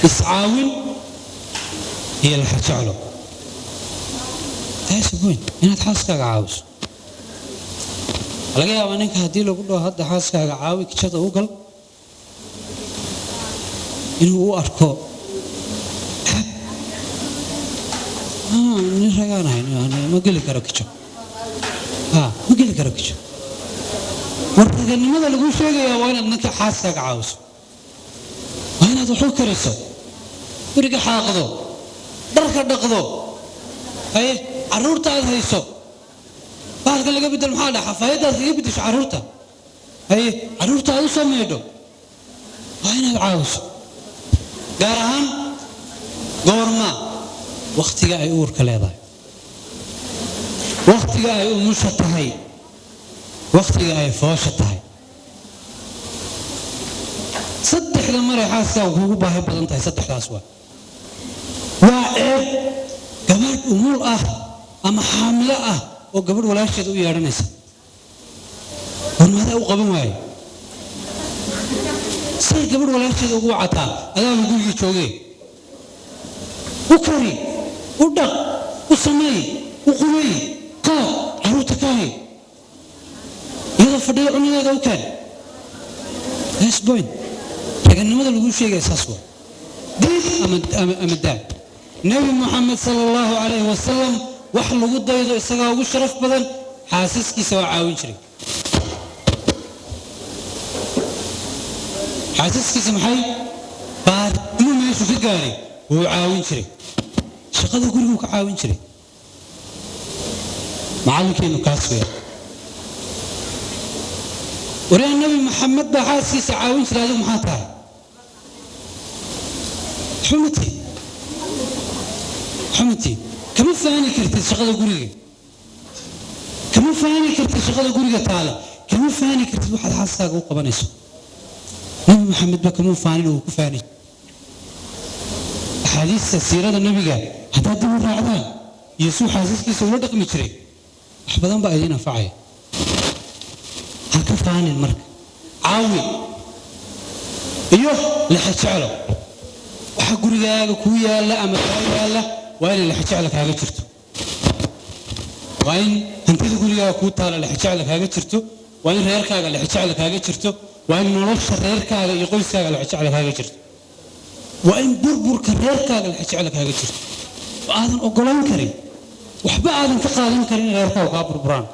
Iscaawin iyo laxajeclo. That's the point. Inaad xaaskaaga caawiso. Laga yaabaa ninka haddii lagu dhaho hadda xaaskaaga caawi, kijada u gal, inuu u arko ceeb. Nin ragaan ahay, ma geli karo kijo, ma geli karo kijo. War, raganimada laguu sheegayaa waa inaad ninka xaaskaaga caawiso, waa inaad wax u kariso, guriga xaaqdo, dharka dhaqdo, haye, carruurta aad hayso, bahalka laga bedel, maxaa dha, xafaayadda aad kaga bedesho carruurta, haye, carruurta aad u soo maydho. Waa inaad caawiso, gaar ahaan goorma? Wakhtiga ay uurka leedahay, wakhtiga ay umusha tahay, wakhtiga ay foosha tahay. Saddexda maray xaaskaaga kuugu baahi badan tahay, saddexdaas waa ceeb gabadh umul ah ama xaamilo ah oo gabadh walaasheeda u yeedhanaysa: "War, maadaa u qaban waaye?" Say gabadh walaasheeda ugu wacataa? Adaaba gurigii joogee. U kari, u dhaq, u sameey, u qubay, qaad carruurta ka hay, iyadoo fadhida cunadeeda u keen. That's point. Raganimada lagu sheegaya saas waa. Diid ama daa. Nebi Moxamed sala Allahu calayhi wasalam, wax lagu daydo, isagaa ugu sharaf badan, xaasaskiisa waa caawin jiray. Xaasaskiisa maxay baarnimo meeshuu ka gaaray, wuu caawin jiray, shaqada guriguu ka caawin jiray. Macallinkeenu kaas weya. Waryaa, Nebi Maxamed baa xaaskiisa caawin jiray, adigu maxaa tahay? Xumati xumati. Kama faani kartid shaqada guriga, kama faani kartid shaqada guriga taala, kama faani kartid waxaad xaaskaaga u qabanayso. Nebi Maxamed ba kama faanin, uu ku faani. Axaadiista siirada nebiga haddaad dib u raacdaan iyo suu xaasaskiisa ula dhaqmi jiray, wax badan baa idiin anfacaya. Ha ka faanin. Marka caawi iyo lexejeclo. Waxa gurigaaga kuu yaalla ama kaa yaalla waa inay lexejeclo kaaga jirto, waa in hantida gurigaaga kuu taala lexejeclo kaaga jirto, waa in reerkaaga lexejeclo kaaga jirto, waa in nolosha reerkaaga iyo qoyskaaga lexejeclo kaaga jirto, waa in burburka reerkaaga lexejeclo kaaga jirto, oo aadan ogolaan karin, waxba aadan ka qaadan karin in reerkaaga kaa burburaan.